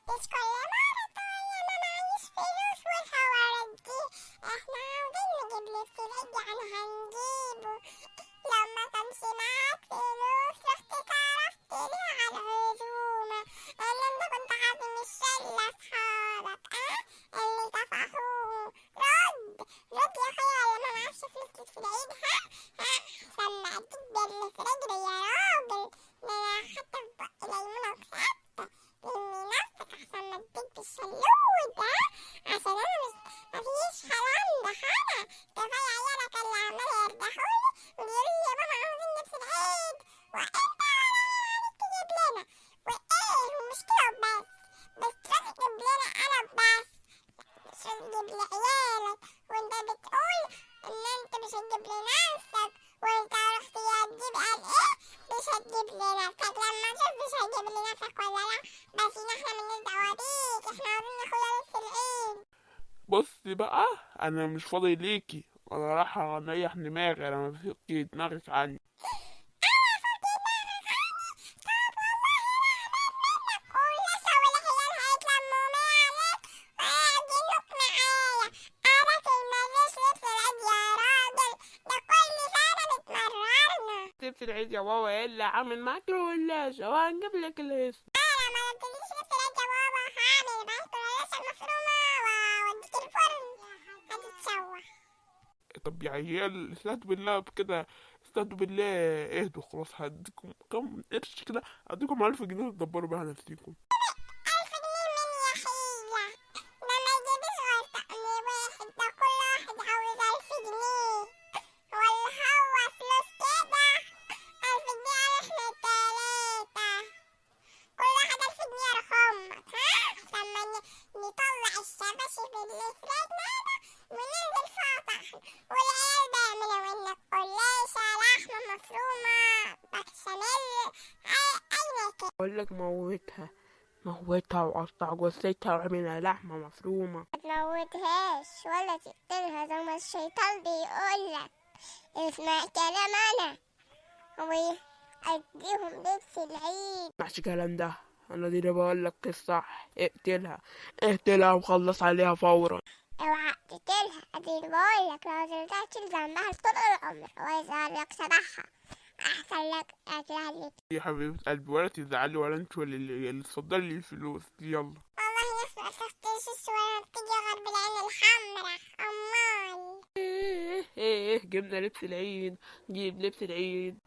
مش كل مرة تقول يا ما معيش فلوس والحوارات دي. احنا عاوزين نجيب لبس العيد، يعني هنجيبه. لو ما كانش معاك فلوس رحت صرفت ليه على العزومة اللي انت كنت عازم الشلة اصحابك اللي طفحوه؟ رد رد يا اخويا، ولا ما معكش فلوس لبس العيد؟ ها ها، احسن ما اديك باللي في رجلي يا راجل، ده انا حتى في بق ليمونة وخدت. لمي نفسك احسن ما اديك بالشلوت ده، عشان انا مش مفيش حلال انا. كفاية عيالك اللي عمال يردحولي وبيقولوا لي يا ماما عاوزين لبس العيد، وانت ولا تجيب لنا وايه المشكلة؟ بس تروح تجيب لنا انا بس، مش هتجيب لعيالك. وانت بتقول ان انت مش هتجيب لنفسك، وانت رحت يا تجيب قال ايه مش هتجيب لنفسك. لما تشوف مش هتجيب لنفسك ولا لا، بس احنا مالناش دعوة بيك، احنا عاوزين ناخد لبس العيد. بصي بقى، انا مش فاضي ليكي، انا رايح اريح دماغي، انا ما فيكي دماغك عني. انا فوق دماغك عني؟ طب والله انا هبعد منك، والناس والعيال هيتلموا عليك وهيعجنوك معايا. انا في مفيش لبس العيد يا راجل، ده كل سنة بتمررنا. لبس العيد يا بابا ايه اللي عامل معاك الولاشه، وهنجيب لك الاسم. انا ما قلتليش لبس العيد يا بابا، هعمل معاك الولاشه المفرومة واوديك الفرن هتتشوح. طب يا عيال استهدوا بالله بكده، استهدوا بالله، اهدوا خلاص. هديكم كم قرش كده، هديكم 1000 جنيه تدبروا بيها نفسيكم. 1000 جنيه من يا حيلة؟ ده ما يجيبش غير طقم واحد، ده كل واحد عاوز 1000 جنيه، ولا هو فلوس كده؟ 1000 جنيه على احنا التلاتة، كل واحد 1000 جنيه. يا أمك ها، عشان ما نطلع الشباشب اللي في رجلنا وننزل فيها طحن. والعيال بيعملوا لنا قلاشة لحمة مفرومة بشاميل أي كان. اقول لك موتها موتها وقطع جثتها واعملها لحمه مفرومه. ما تموتهاش ولا تقتلها زي ما الشيطان بيقولك، اسمع كلام انا واديهم لبس العيد. معش الكلام ده، انا دي اللي بقول لك الصح، اقتلها اقتلها وخلص عليها فورا. اوعى تقتلها، ادي اللي بقولك، لو قتلتها تشيل ذنبها طول العمر ويظهر لك شبحها، احسن لك اكلها لك. يا حبيبة قلبي، ولا تزعلي ولا انت ولا اللي اتفضلي الفلوس دي، يلا. والله ناس ما تختلش الصورة بتيجي غير بالعين الحمرا. امال ايه ايه، جبنا لبس العيد، جيب لبس العيد.